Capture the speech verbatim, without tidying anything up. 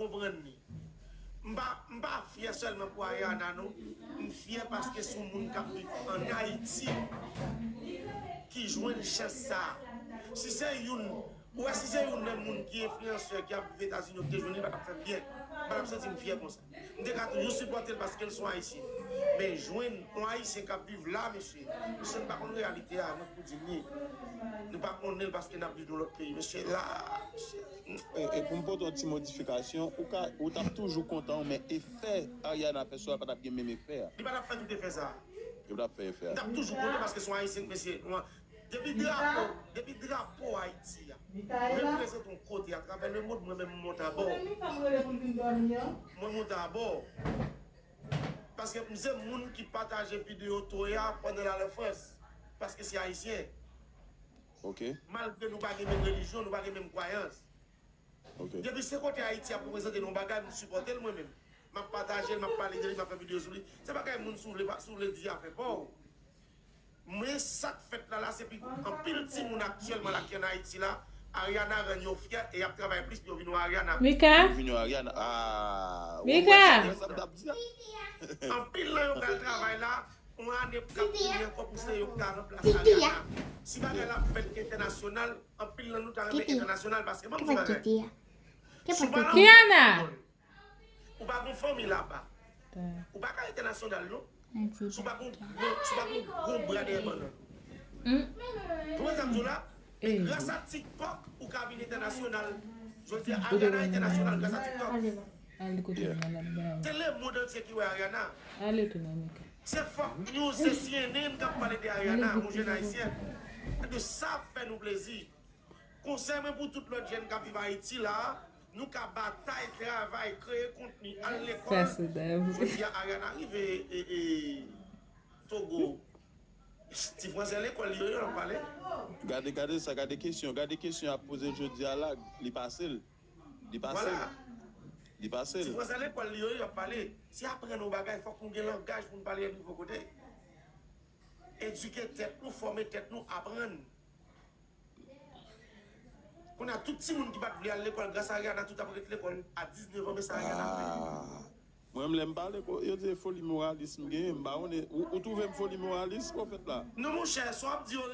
konprann li. M pa, m pa fyè sèlman pou Ariana, non. M fyè paske se yon moun k ap viv ann Ayiti ki jwenn chans sa a. Si se youn, ou wè, si se youn nan moun ki enfliyansè ki ap viv Etazini yo ki te jwenn li, li pa t ap fè m byen. M pa t ap santi m fyè konsa. M te ka toujou sipòte l paske l se yon Ayisyen. Men jwenn yon Ayisyen k ap viv la, mesye, mesye, nou pa konn reyalite a, mwen pou di n li. Nou pa konnen l paske n ap viv nan lòt peyi. Mesye, la, mesye. E, e pou m pote yon ti modifikasyon, ou ka, ou t ap toujou kontan, men efè Ariana fè sou a pa t ap gen menm efè a. Li pa t ap fè tout efè sa a. Li pa t ap fè efè M a. t ap toujou kontan paske se yon Ayisyen k mesye. Mwen, depi drapo, depi drapo Ayiti a reprezante yon kote atravè lemonn, mwen menm m monte abò. Mwen monte abò. Paske m se moun ki pataje videyo Toya pandan l al an Frans. Paske se Ayisyen. Ok, Malgre nou pa gen menm relijyon, nou pa gen menm kwayans. ok. Depi se kote Ayiti ap reprezante nan yon bagay, m sipòte l mwen menm. M ap pataje l, m ap pale de li, m ap fè videyo sou li. Se bagay moun si w vle pa, si w vle di afè pa w. Men sa k fèt la, la se pi anpil timoun aktyèlman la ki ann Ayiti la, Ariana rann yo fyè e y ap travay plis pou yo vin yon Ariana. Mika, Vini Ariana. Ah, Mika. Wè sa m t ap di a. Anpil nan yo pral travay la, yon ane k ap vini ankò pou se yo k ta ranplase Ariana. Si bagay la ap fèt entènasyonal, anpil nan nou ta renmen entènasyonal paske ban m di bagay. Si w pa nan Kiana. Ou pa gon fanmi laba. Ou pa ka entènasyonal non. Si w pa gon gwo, si w pa gon gwo bra dèyè bannann. Hmm. Konprann sa m di w la? Eh. Gras a TikTok, ou ka vin entènasyonal. Jodi a, Ariana entènasyonal gras a TikTok. Al kote malad ba. Se lemonn antye ki wè Ariana. Ale tounen Mika. Se Fox News, se C N N k ap pale de Ariana, yon jèn ayisyen. De sa ap fè nou plezi. Konsèy mwen pou tout lòt jèn k ap viv Ayiti la, nou ka batay, travay, kreye kontni, al lekòl. Jodi a Ariana rive e, e, Togo. Ti fransè lekòl li yo, yo ap pale. Gade, gade sa, gade kesyon, gade kesyon y ap poze l jodi a la, li pase l. Li pase l. Vwala. Li pase Ti l. fransè lekòl li yo, yo ap pale. Si aprann yon bagay, fòk nou gen langaj pou nou pale yon nouvo kote. Edike tèt nou, fòme tèt nou, aprann. Kounye a, tout timoun ki pa t vle al lekòl, gras a Ariana, tout ap ret lekòl. A diznèf an, men sa Ariana fè. Ah. Mwen menm lè m pale, yo di foli moralis m genyen, m pa konnen. Ou, ou twouve m foli moralis, pwofèt la? Non, monchè, sa w ap di yo